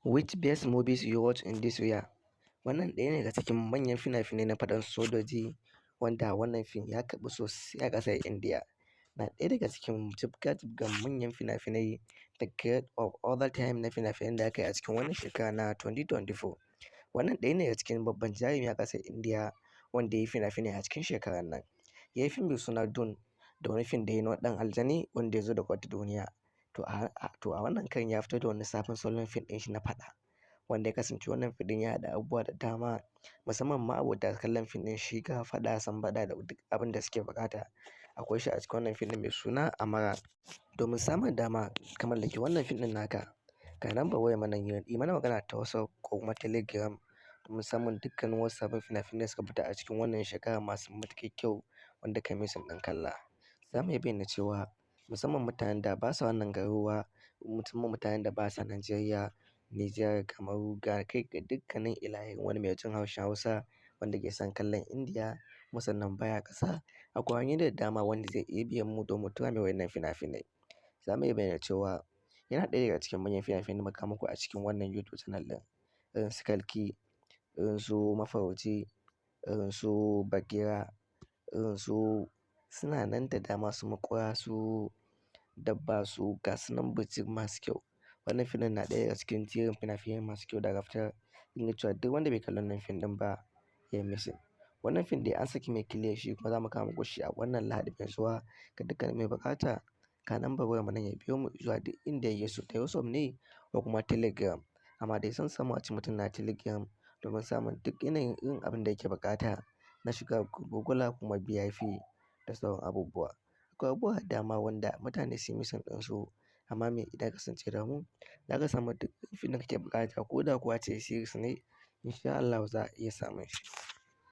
Which best movies you watch in this year? Wannan ɗaya ne daga cikin manyan fina-finai na faɗan sojoji, wanda wannan fim ya karɓu sosai a ƙasar Indiya. Na ɗaya daga cikin jibga-jibgan manyan fina-finai, the great of all time, na fina-finan da aka yi a cikin wannan shekara na 2024. Wannan ɗaya ne daga cikin babban jarumi a ƙasar Indiya wanda ya yi fina-finai a cikin shekarar nan. Ya yi fim mai suna Dune, da wani fim da ya yi na ɗan aljani wanda ya zo daga wata duniya. To a wannan karon ya fito da wani sabon salon fim ɗin shi na faɗa, wanda ya kasance wannan fim ɗin ya haɗa abubuwa da dama, musamman ma'abota kallon fim ɗin shiga faɗa, sambaɗa da duk abin da suke buƙata. Akwai shi a cikin wannan fim ɗin mai suna Amaran. Domin samun dama ka mallaki wannan fim ɗin naka, ga lambar wayar mu nan, yi mana magana ta WhatsApp ko kuma Telegram domin samun dukkanin wasu sabbin fina-finai da suka fita a cikin wannan shekara masu matuƙar kyau wanda ka missing ɗin kalla. Za mu iya bayyana cewa musamman mutanen da ba sa wannan garuruwa, musamman mutanen da ba sa Najeriya, Nijar, Kamaru, ga kai ga dukkanin ilahirin wani mai jin harshen Hausa wanda ke son kallon Indiya kuma sannan baya ƙasa, akwai hanyoyi da dama wanda zai iya biyan mu domin tura mai wannan fina-finai. Za mu iya bayyana cewa yana ɗaya daga cikin manyan fina-finai da muka kawo muku a cikin wannan YouTube channel ɗin. Irin su Kalki, irin su Mafarauci, irin su Bagheera, irin su suna nan da dama, su Maƙura, su Dabba, su gasu nan birjik masu kyau. Wannan fim ɗin na ɗaya daga cikin jerin fina-finai masu kyau da aka fitar. Zan iya cewa duk wanda bai kalli wannan fim ɗin ba, ya yi missing. Wannan fim dai an saki mai clear shi kuma za mu kawo muku shi a wannan Lahadi mai zuwa. Ga dukkanin mai buƙata, ga lambar wayar mu nan, ya biyo mu zuwa duk inda yake so, ta WhatsApp ne ko kuma Telegram. Amma dai son samu ace mutum na Telegram domin samun duk yanayin irin abin da yake buƙata na shiga Google kuma VIP da sauran abubuwa. Akwai abubuwa da dama wanda mutane sun yi missing ɗinsu, amma me idan ka kasance da mu, za ka samu duk fim da kake buƙata, ko da kuwa ace series ne, in sha Allahu za a iya samun shi.